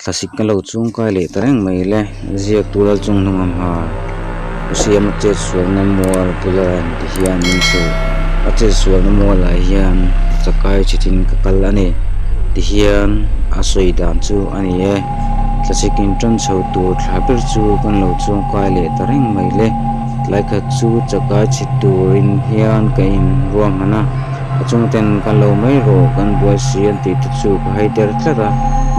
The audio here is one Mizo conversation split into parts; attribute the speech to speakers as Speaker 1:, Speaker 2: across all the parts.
Speaker 1: Thlasik ka lo chungkai leh ta reng mai le. Ziaktu lal chung hnung ang ha. Pu Siama chet sualna mual bula ti hian min hrilh. A chet sualna mualah hian chakai chhitin ka kal a ni ti hian a sawi dan chu a ni e. Thlasik in tan chho tur thla ber chu kan lo chungkai leh ta reng mai le. Tlai khat chu chakai chhit turin hian ka in ruahman a. A chungten kan lo mai rawh kan buai si an tih te chu ka hai der tlat a,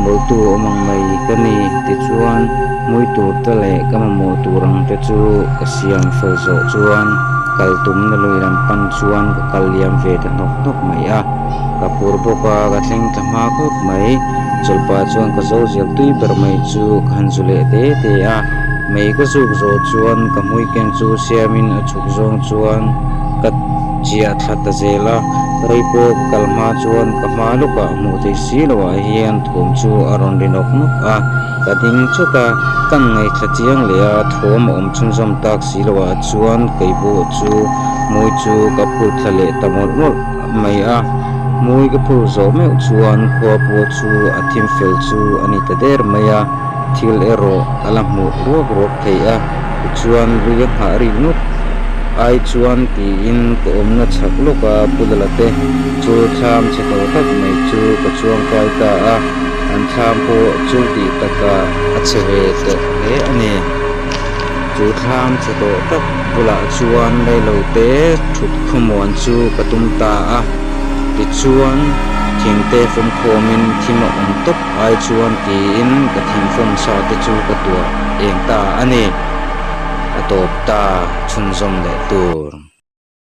Speaker 1: mawlhtu awm ang mai ka ni tichuan hmui tur te leh ka mamawh tur ang te chu ka siam fel zawh chuan kal tumna lui lam pan chuan ka kal liam ve ta hnawk hnawk mai a, ka phur bawk a ka thleng thla hma khawp mai, chawlhpah chuan ka zo zel tui ber mai chu ka han zu leh te te a, mei ka zuk zawh chuan ka hmui ken chu siamin a chhuk zawng chuan ka. Chiah thla ta zel a, rei pawh ka kal hma chuan ka hma lawkah hmuh theih si loah hian thawm chu a rawn ri nawk nawk a, ka ding chawt a, ka ngaithla chiang leh a, thawm a awm chhunzawm tak si loah chuan kei pawh chu hmui chu ka phur thla leh ta mawlh mawlh mai a, hmui ka phur zawh meuh chuan khua pawh chu a thim fel chu a ni ta der mai a, thil erawh a la hmuh ruak ruak theih a. Tichuan lui a nghah rik ngawt ai chuan tiin ka awmna chhak lawk a Pu Lala te chu thlam chhe tawh tak mai chu ka chuang kai ta a, an thlam pawh chu tih takah a chhe ve tawh hle a ni. Chu thlam chhe tawh tak bulah chuan reilo te thut khawmuan chu ka tum ta a, tichuan thingte fawmkhawmin thim a awm tawp. Ai chuan tiin ka thingfawm sa te chu ka tuah eng ta a ni. A tawp ta chhunzawm leh tur.